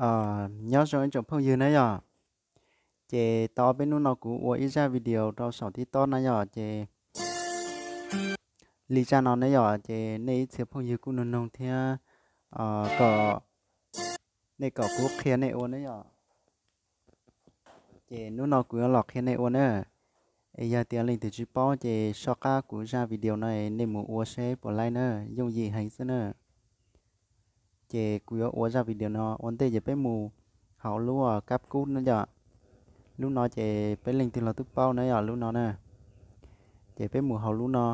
Nyob zoo ib tsoom phooj ywg na yom. Ces tau peb hnub no kuv ua ib zaj video rau saum TikTok na yom, ces li zaj no na yom, ces nej ib txhia phooj ywg kuj nug nug thiab, kom nej kom kuv qhia nej ua na yom. Ces hnub no kuv yuav los qhia nej ua na. Es yog tias leej twg tsis paub ces soj qab kuv zaj video no nej mus ua seb puas laib na, yooj yim heev xwb na. Ces kuv yuav ua zaj video no, ua ntej ces peb mus hauv lub kab kub na yom. Lub no ces peb leej twg los twb paub na yom, lub no na. Ces peb mus hauv lub no.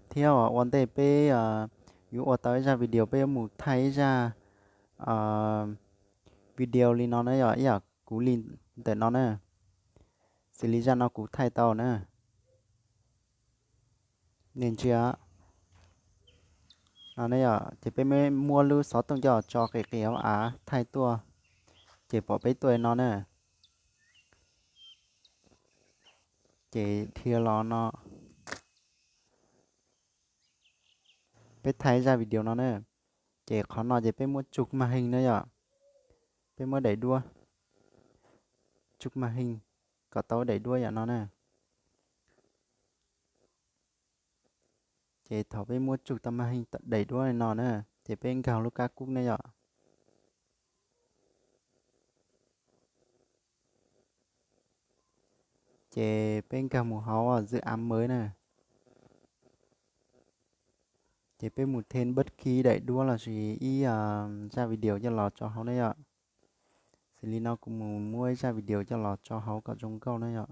Thiab ua ntej peb yuav ua tau ib zaj video, peb yuav mus thaij ib zaj video li no na yom, ib yam kuv li ntawm no na. Xws li zaj no kuv thaij tau na. Nej ntsia no na yom, ces peb muab lub xov tooj coj tso qis qis hauv av thaij tuaj, ces pom peb tuaj no na. Ces dhia los no, peb thaij zaj video no na. Ces qhov no ces peb muab tsug maj heej na yom. Peb muab daim duab tsug maj heej kom tau daim duab yam no na. Ces thaum peb muab tsug tau maj heej daim duab no na, ces peb nkag lub kab kub ne yom. Ces peb nkag mus hauv zwm av mawv na. Ces peb mus then bất kỳ daim duab lossis ib zaj video coj los tso hauv na yom. Xws li no kuv mus muab ib zaj video coj los tso hauv kom zoo nkauj na yom.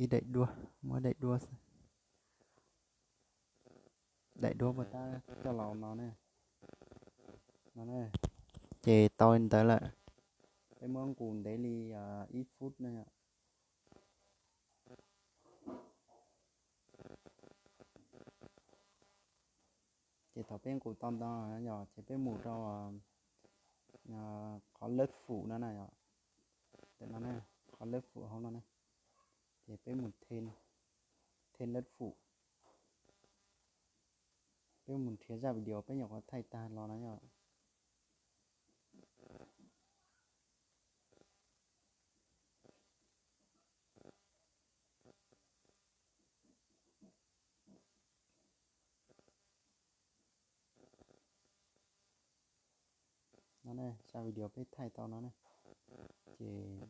Ib daim duab, muab daim duab xwb. Daim duab puas tab coj los no ne. Ces tau li ntawd lawm. Peb muab nqus ntev li ib phút na yom. Ces thaum peb nqus tau ntawd yom, ces peb mus rau qhov lab fum no na yom. Ntawm no na, qhov lab fum hauv no na. Ces peb mus then lab fum. Peb mus nrhiav zaj video peb nyuam qhuav thaij tag los no yom. No ne, zaj video peb thaij tau no ne, ces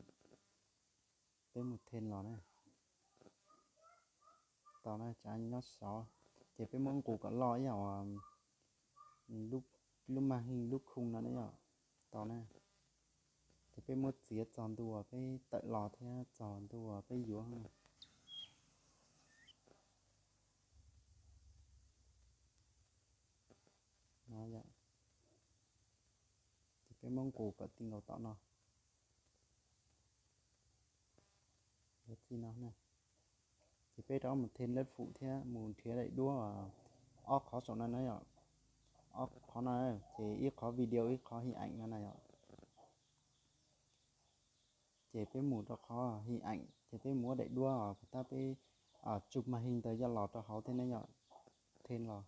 peb mus then los na. Tau na, tsav nyob saud, ces peb muab nqus kom loj ib yam lub maj heej lub khung no ne yom. Tau na, ces peb muab txiav txog ntua peb tawm los thiab txog ntua peb yuav no. Ces peb muab nqus kom ti nkaus tom no. Ces peb rov mus then lab fum thiab mus nrhiav daim duab ob qhov saum no na yom. Ob qhov no, ces ib qhov video ib qhov hình ảnh no na yom. Ces peb mus rau qhov hình ảnh, ces peb muab daim duab uas tab peb tsug maj heej ntawd coj los rau hauv thiab ne yom. Then los,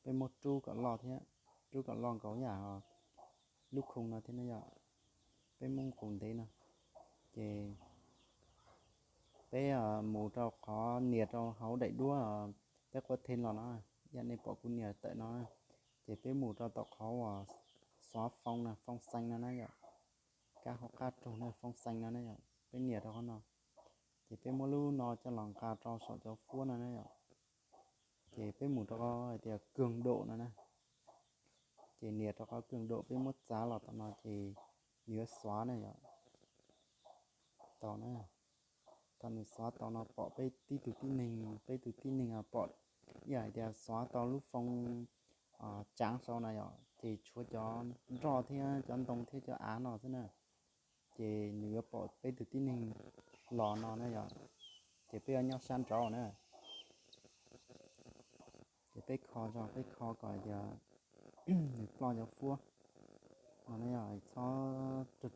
peb muab rub kom loj thiab, rub kom loj nkaus yam lub khung no thiab ne yom. Peb muab nqus ntev no, ces peb mus rau qhov nias rau hauv daim duab peb quav then los no, yam nej pom kuv nias tawm no, ces peb mus rau tom qhov uas xóa phone na, phone xanh no na yom. Kab hauv qab raug na, phone xanh no na yom, peb nias rau qhov no. Ces peb muab lub no coj los nqa rau saum cov fuab no na yom. Ces peb mus rau qhov hais tias cường độ no na. Ces nias rau qhov cường độ, peb muab txav los tom no ces nws yuav xóa na yom. Tau na, thaum nws xóa tau no pom peb tib tug tib neeg, peb tug tib neeg pom ib yam hais tias xóa tau lub phone tsaav sau na yom, ces tshuav cov nroj thiab cov ntoo thiab cov av no xwb na. Ces nws yuav pom peb tug tib neeg los no na yom. Ces peb yuav nyob sab nraud na. Ces peb kho tso, peb kho kom tias nws ploj cov fuab no na yom, txhob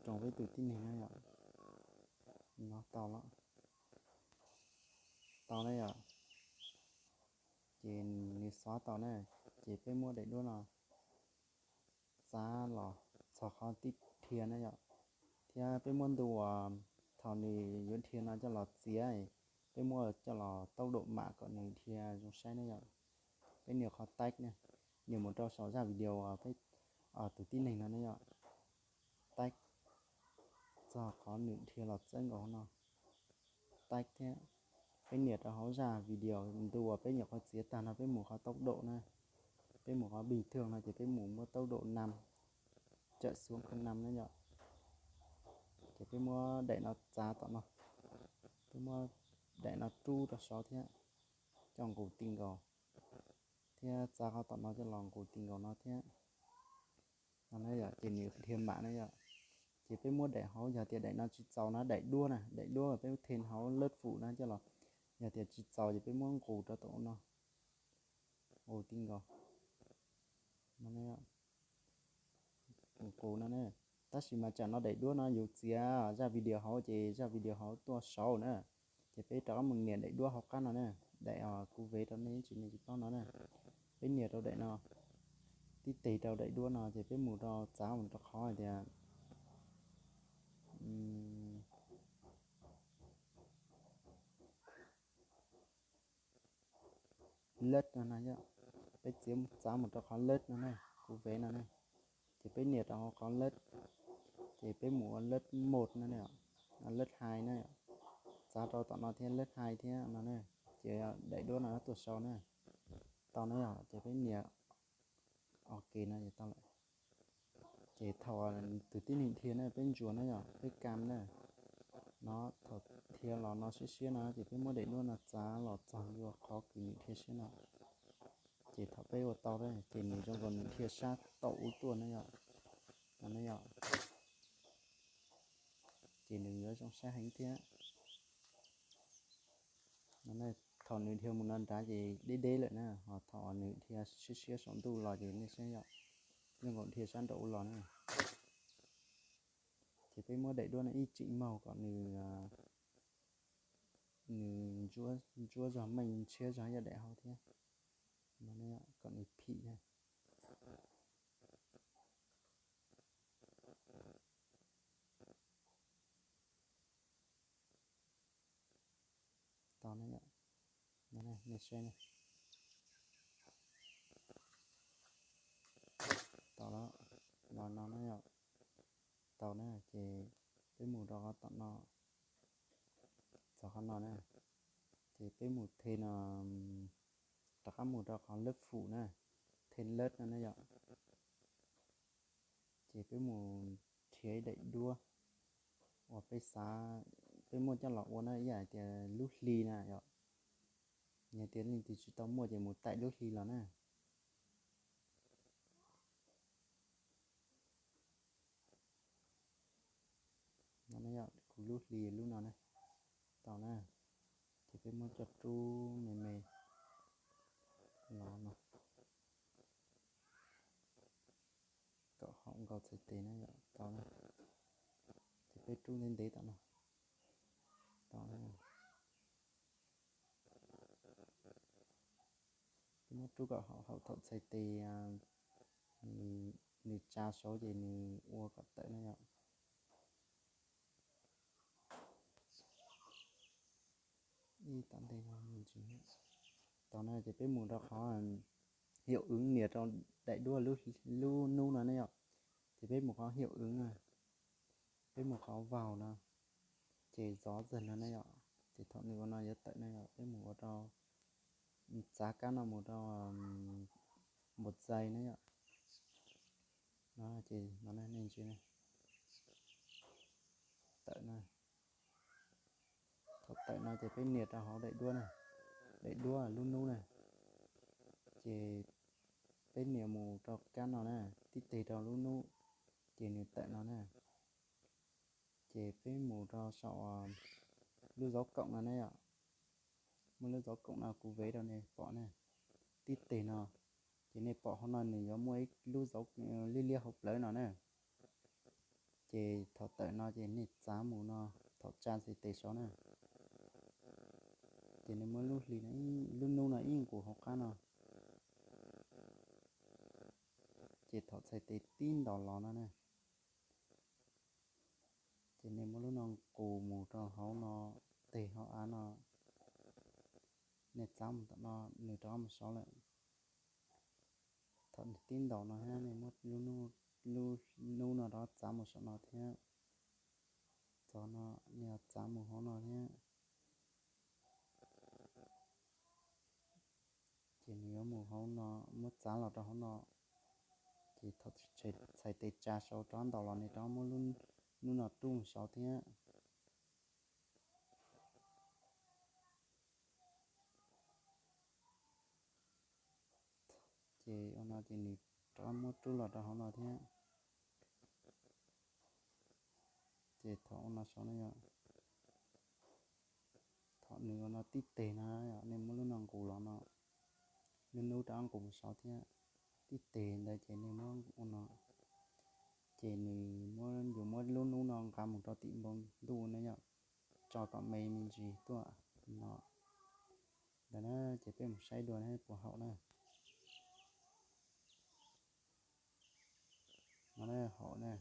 raug roos peb tug tib neeg na yom. No tau los, tau na yom. Ces nws xov tau na, ces peb muab daim duab no txav los txog qhov tib dhia na yom, thiab peb muab ntu uas thaum nws yuav dhia no coj los txiav, peb muab coj los tau daum mam kom nws dhia zoo saib na yom. Peb nias qhov taib na, nias mus rau saum zaj video peb tus tib neeg no na yom, taib txog qhov nws dhia los txawb nkaus no, taib thiab peb nias rau hauv zaj video ntu uas peb nyuam qhuav txiav tag no peb mus qhov tau daum na, peb mus qhov bình thường no ces peb mus muab tau daum năm, chạy xuống năm na yom. Ces peb muab daim no txav tom no, peb muab daim no rub rau saud thiab coj nqus ti nkaus, thiab txav qhov tom no coj los nqus ti nkaus no thiab. No na yom, ces nws dhia mam na yom. Ces peb muab daim hauv, yog tias daim no tsis txaus na, daim duab na, daim duab peb them hauv lab fum na coj los, yog tias tsis txaus ces peb muab nqus rau tom no, nqus ti nkaus no, nqus no ne. Tab sis mas tsam no daim duab no yus txiav zaj video hauv ces zaj video hauv tuaj saud na. Ces peb rov qab mus nias daim duab hauv qab no na, daim kuv vev rau nej tsis, nej tsis paub no na. Peb nias rau daim no, tib teg rau daim duab no ces peb mus rau txav mus rau qhov hais tias lab no na yom. Peb txiav txav mus rau qhov lab no na, kuv vev no na. Ces peb nias rau hauv qhov lab, ces peb mus ua lab một no na, lab hai na yom. Txav rau tom no thiab lab hai thiab no na, ces daim duab no tuaj saud na. Tau na yom, ces peb nias ok no ces tau lawm. Ces thaum tus tib neeg dhia na peb ntsuas na yom, peb kam na, no thaum dhia los no siab siab no ces peb muab daim duab no txav los txog ntua qhov kws nws dhia siab no, ces thaum peb ua tau ces nws zoo nkaus nws dhia sab tau ub tuaj na yom. No na yom, ces nws yuav zoo saib heev thiab. Thaum nws dhia mus no nrad ces deb deb lawm na, ho thaum nws dhia siab siab saum ntuj los ces nej saib yom, zoo nkaus dhia sab nraum ub los na. Ces peb muab daim duab no ib tsim maug kom nws, nws ntsuab zog meej ntshiab zog ib yam daim hauv thiab, kom nws phim na. Tau na yom, nej saib na. Tau los, los no na yom, tau na ces peb mus rau qhov tom no, txog qhov no na, ces peb mus them no, rov qab mus rau qhov lab fum na, them lab no na yom. Ces peb mus nrhiav ib daim duab uas peb xav, peb muab coj los ua na, ib yam hais tias lub hli na yom. Yog tias leej twg tsis tau muaj ces mus taim lub hli los na. No na yom, kuv lub hli lub no na, tau na. Ces peb muab coj rub me me los no, kom haum nkaus txhais tes na yom, tau na. Ces peb rub ntev ntev tom no, tau na. Peb muab rub kom haum, haum thaum txhais tes nws tsa saud ces nws ua kom tawm na yom. Ib tom ntej no, tau na ces peb mus rau qhov hiệu ứng, nias rau daim duab lub nub no na yom. Ces peb mus qhov hiệu ứng na, peb mus qhov vào no, ces zov zog no na yom. Ces thaum nws ua no yuav tawm na yom, peb mus ua rau, txav kab no mus rau một giây na yom. No ces no nej ntsia, tawm na. Thaum tawm no ces peb nias rau hauv daim duab na, daim duab lub nub na, ces peb nias mus rau kab no na, tib teg rau lub nub, ces nws tawm no na. Ces peb mus rau saum lub dấu cộng no na yom. Muaj lub dấu cộng no kuv vev rau nej pom na, tib teg no, ces nej pom hauv no nws yuav muaj ib lub dấu liab liab hauv plawv no na. Ces thaum tawm no ces nej txav mus no, thaum tsa txhais tes saud na, ces nej muab lub hli no, lub nub no ib nqus hauv qab no, Ces thaum txhais tes tib ntaus los no ne, ces nej muab lub no nqus mus rau hauv no, tes hauv av no, nej txav mus tom no, nws rov mus saud lawm. Thaum tib ntaus no thiab nej muab lub hnub no rov txav mus saum no thiab, txog no nej txav mus hauv no thiab. Ces nws yuav mus hauv no, muab txav los rau hauv no. Ces thaum txhais tes tsa saud rov ntaus los nej rov muab lub no rub mus saud thiab. Ces ua no ces nws rov muab rub los rau hauv no thiab. Ces thaum ua no saud no yog, thaum nws ua no tib teg no, nej muab lub no nqus los no, lub hnub rov nqus mus saud thiab. Tib teg ntawd ces nej muab ua no, ces nws muab, yuav muab lub hnub no nqa mus rau tim npoo ntuj ne yom, tso kom me me ntsis tuaj no. Ntawd na, ces peb mus saib dua ne puas haum na. No ne, haum ne.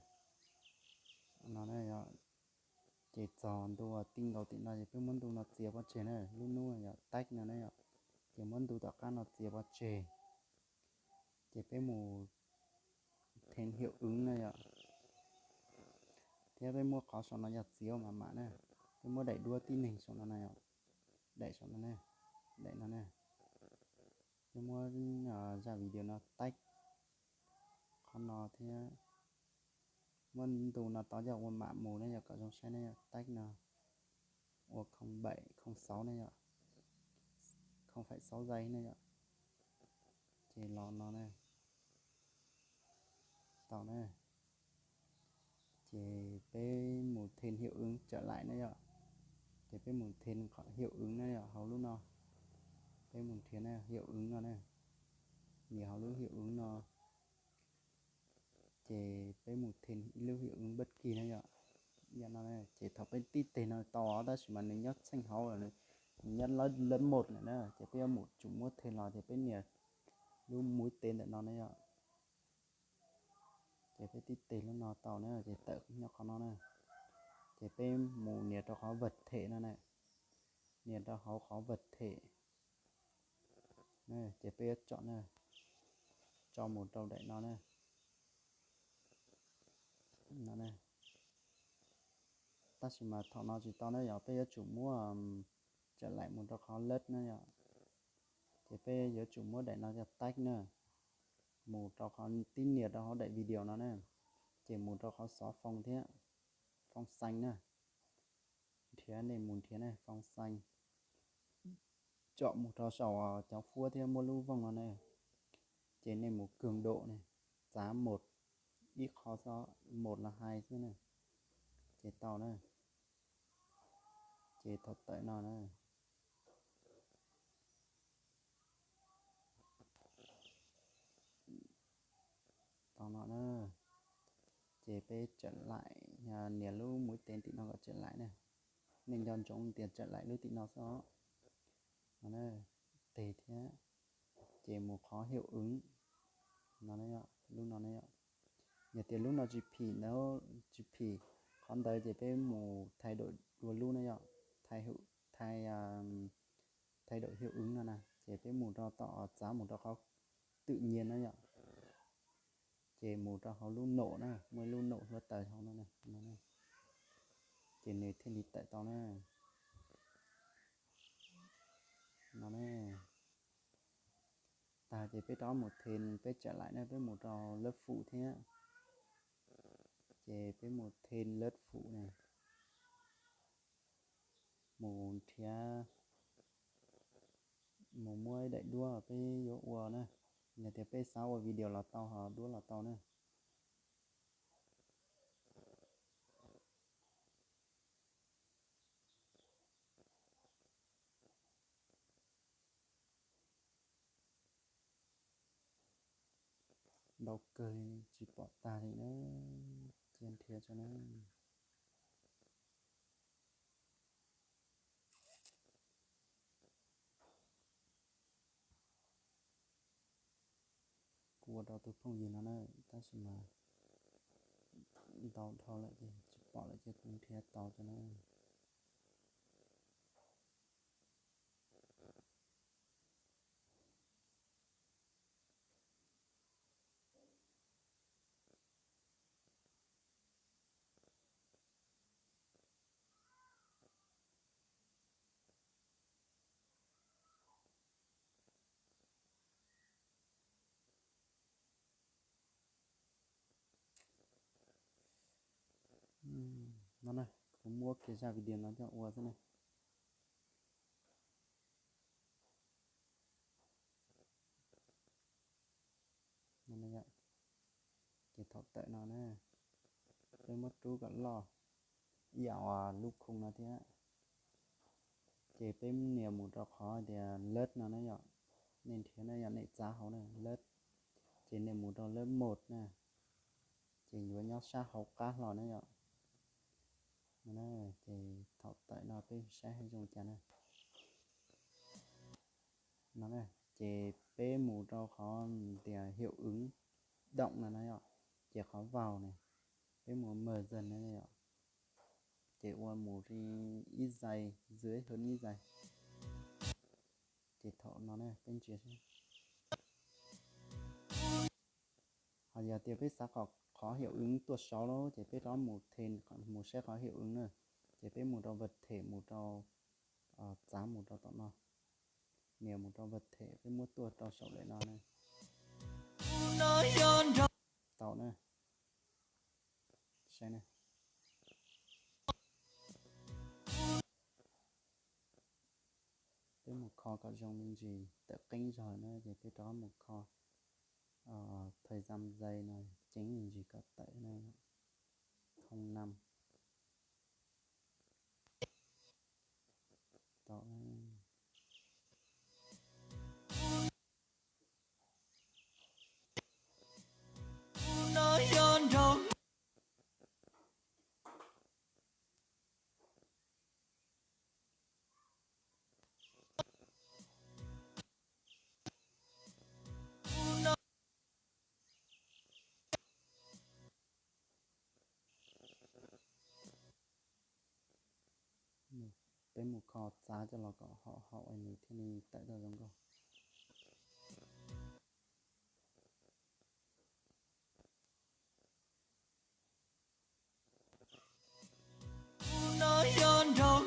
No ne, ces txog ntu tij nkaus tim no ces peb muab ntu no txiav pov tseg na, lub hnub yog taib no ne yom. Ces muab ntu tom qab no txiav pov tseg, ces peb mus then hiệu ứng na yom. Thiab peb muab qhov saum no yog txiav mam mam na, peb muab daim duab tib neeg saum no na yom, daim saum no ne, daim no ne. Peb muab zaj video no taib qhov no thiab, muab ntu no tau yog ua mam mus ne yom, kom zoo saib ne yom, taib no ua không bảy không sáu ne yom, không phẩy sáu giây ne yom. Ces los no ne, tau ne. Ces peb mus then hiệu ứng trở lại na yom. Ces peb mus then qhov hiệu ứng na yom, hauv lub no. Peb mus nrhiav na, hiệu ứng no na. Nias hauv lub hiệu ứng no. Ces peb mus then ib lub hiệu ứng bất kỳ na yom. Yam no na, ces thaum peb tib teg no tau os, tab sis mas nws nyob txheej hauv, nws nyob lớp một lawm na, ces peb yuav mus tsum muab then los ces peb nias lub mũi tên ntawm no na yom. Ces peb tib teg lub no tau na, ces tawm nyob qhov no na. Ces peb mus nias rau qhov vật thể no na, nias rau hauv qhov vật thể. Ces peb yuav tso na, tso mus rau daim no na. Tab sis mas thaum no tsis tau na yom, peb yuav tsum muab trở lại mus rau qhov lab na yom. Ces peb yuav tsum muab daim no coj taib na, mus rau qhov tib nias rau hauv daim video no na. Ces mus rau qhov xov phone thiab, phone xanh na. Nrhiav, nej mus nrhiav na, phone xanh. Tsom mus rau saum cov huab thiab muab lub vooj no na. Ces nej mus kawg dom ne, txav một, ib qho xwb, một là hai xwb na. Ces tau na. Ces thaum tawm no na, tau no na. Ces peb trở lại, nias lub mũi tên tim no kom trở lại na. Nej nco ntsoov tias trở lại lub tim no xwb os. Teg thiab. Ces mus qhov hiệu ứng no, lub no na yom. Yog tias lub no tsis phim ntawd, tsis phim qhov ntawd ces peb mus thay đổi dua lub na yom. Thay, thay đổi hiệu ứng no na, ces peb mus rau tom, txav mus rau qhov tự nhiên na yom. Ces mus rau hauv lub nổ na, muaj ib lub nổ hluav taws hauv no, ces nws thiaj li tawm tau na. No ne. Tag ces peb rov mus then, peb trở lại na, peb mus rau lớp phủ thiab. Ces peb mus then lớp phủ na, mus nrhiav, mus muab ib daim duab peb yuav ua na. Yog tias peb xav ua video los tau, ho duab los tau na. Ntau kawg tsis pom tag li na. Cia nrhiav tso na. Kuv rau tus phooj ywg no na, tab sis mas ntau dhau lawm ces tsis pom lawm ces kuv nrhiav tau cov na. No na, kuv muab kiag zaj video no coj ua xwb na. Ces thaum tawm no na, peb muab rub kom loj ib yam uas lub khung no thiab. Ces peb nias mus rau qhov tias lab no na yom, nej nrhiav na yom, nej txav hauv na, lab. Ces nias mus rau lab mode na, ces yuav nyob sab hauv qab hlo na yom. Ces thaum tawm no peb saib zoo cas na. No na, ces peb mus rau qhov tias hiệu ứng động no na yom, ces qhov vào na, peb mus mờ dần na yom. Ces ua mus li ib giây, dưới hơn ib giây. Ces thaum no na peb ntsia seb. Ho yog tias peb xav kom qhov hiệu ứng tuaj saud lawm ces peb rov mus thêm, mus saib qhov hiệu ứng na. Ces peb mus rau vật thể, mus rau, txav mus rau tom no, nias mus rau vật thể, peb muab tuaj rau saum lawm no na. Tau na. Saib na. Peb mus kho kom zoo me ntsis, tawm qeeb zog na ces peb rov mus kho thời gian giây no, ceev me ntsis kom tawm na. Không năm. Tau. Peb mus kho txav coj los kom haum haum es nws thiaj li tawm tau zoo nkauj.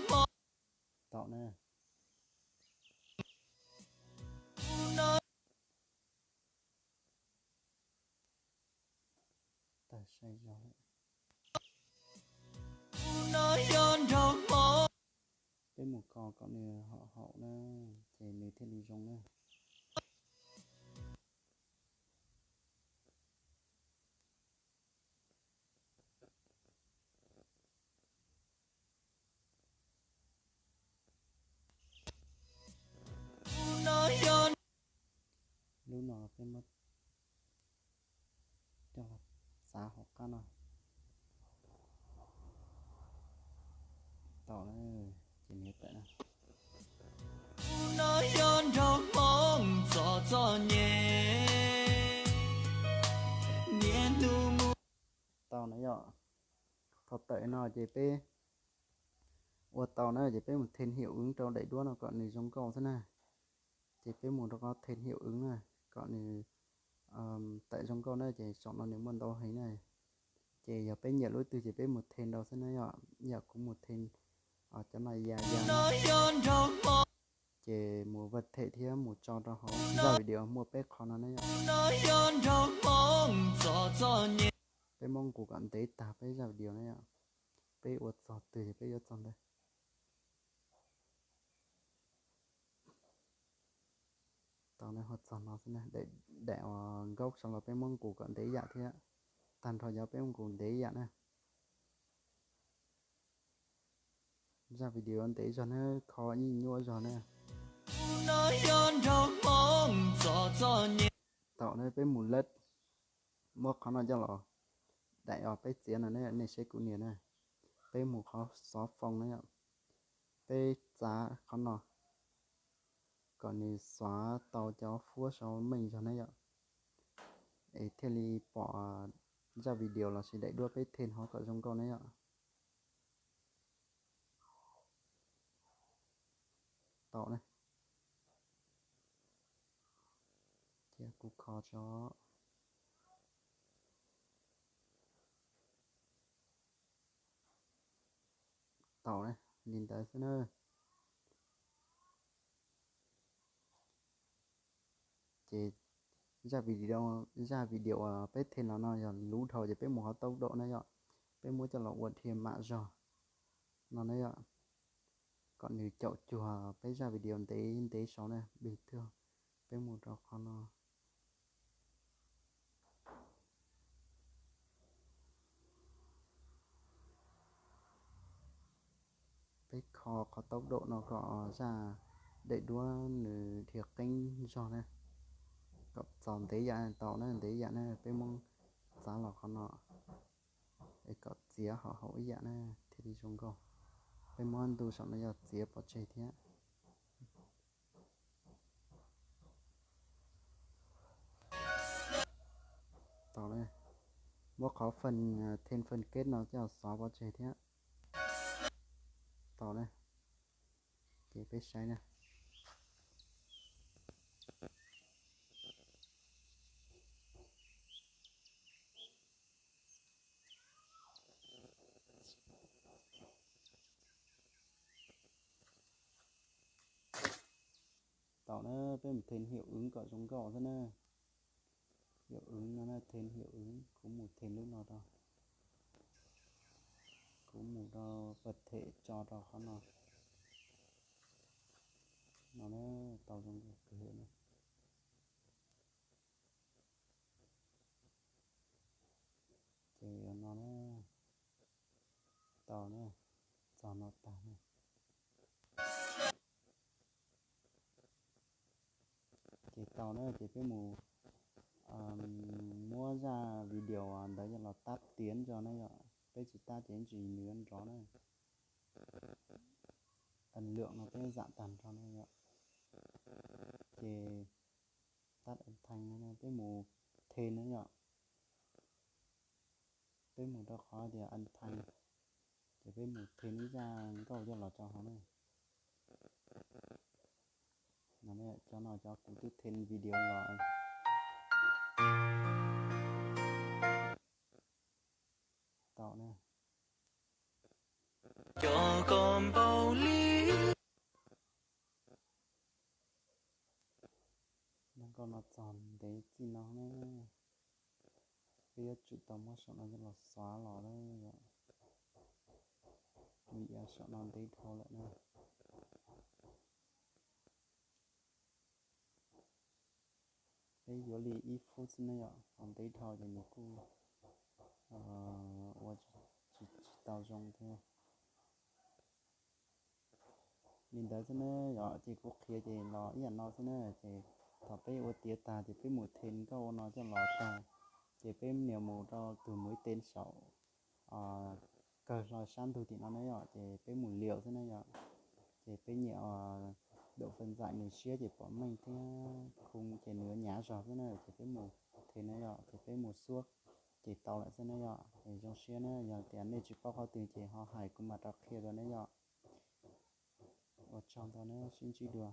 Tau na. Tawg sai zog lawm. Peb mus kho kom nws haum haum na, ces nws thiaj li zoo na. Lub no peb muab coj los txav hauv qab no. Tau na, ces nws tawm na. Tau na yom, thaum tawm no ces peb ua tau na, ces peb mus thêm hiệu ứng rau daim duab no kom nws zoo nkauj xwb na. Ces peb mus rau qhov thêm hiệu ứng na, kom nws tawm zoo nkauj na, ces saum no nws muaj ntau heev na. Ces yog peb nyiam lub twg ces peb mus thêm rau xwb na yom, yam kuv mus thêm cov no ya ya. Ces mus vật thể thiab mus tso rau hauv zaj video muaj peb qho no na yom. Peb muab nqus kom ntev tag peb zaj video na yom. Peb ua txog twg ces peb yuav txog ntawd. Tau na, ho txog no xwb na, daim uas nkauj saud los peb muab nqus kom ntev yam thiab, tag nrho yog peb muab nqus ntev yam na. Zaj video ntev zog na, kho ib nyuaj zog na. Tau na, peb mus lawm, muab qhov no coj los, daim uas peb txiav no nej saib kuv nias na, peb mus qhov xov phone na yom, peb txav qhov no kom nws xav tau cov huab saud meej zog na yom. es thiaj li pom zaj video los sis daim duab peb them hov kom zoo nkauj ne yom. Tau na, cia kuv kho tso. Tau na, li ntawd xwb na. Ces zaj video, zaj video peb them los no yog luv dhau ces peb mus hov tau dam na yom. Peb muab coj los ua dhia mam zog no na yom, kom nws caum cuag peb zaj video ntev ntev saud na. Peb mus rau qhov no, peb kho qhov tau dam no kom zaj daim duab nws dhia qeeb zog na, kom txaus ntev yam tau na, ntev yam na. Peb muab txav los qhov no es kom txiav hauv hauv ib yam na, thiaj li zoo nkauj. Peb muab ntu saum no yog txiav pov tseg thiab. Tau na, muab qhov phần thêm phần kết no coj xóa pov tseg thiab. Tau na, ces peb saib na. Tau na, peb mus them hiệu ứng kom zoo nkauj xwb na. Hiệu ứng no na, thêm hiệu ứng, kuv mus them lub no rau, kuv mus rau pab them tso rau qhov no. No na, tau zoo nkauj kawg na. Ces no na, tau na, txog no tag na. Ces tau na, ces peb mus muab zaj video ntawd coj los tab tiav ntso na yom. Peb tsis tab ces ntsis nws yuav nrov na. Phần lượng no peb zam tag nrho na yom. Ces tắt âm thanh no, peb mus them na yom. Peb mus rau qhov tias âm thanh, ces peb mus them ib zaj nkauj coj los tso hauv na. No, cov no cov kuv twb them video los tau na. Cov ko npaum li. Nkauj no txog ntev txij no na, peb yuav tsum tau muab saum no coj los xóa los na yom, vim saum no ntev dhau lawm na. Peb yuav li ib phút xwb na yom, qhov ntev dhau ces nws kuj ua tsis tau zoo thiab. Li ntawd xwb na yom, ces kuv qhia ces los ib yam no xwb na. Ces thaum peb ua tiav tag ces peb mus them nkauj ua no coj los tag, ces peb nias mus rau tus muv ib tev saum kawg hlo sab ntug tim no na yom, ces peb mus liaus xwb na yom. Ces peb nyem dam fas ntxaim nws siab ces pom meej thiab khoo ces nws yuav nyav zog xwb na. Ces peb mus them na yom, ces peb mus xuab ces tau lawm xwb na yom. Es zoo siab na, yog tias nej tsis paub qhov twg ces ho hais kuv mam rov qhia dua na yom. Ua tsaug ntau na, sib ntsib dua.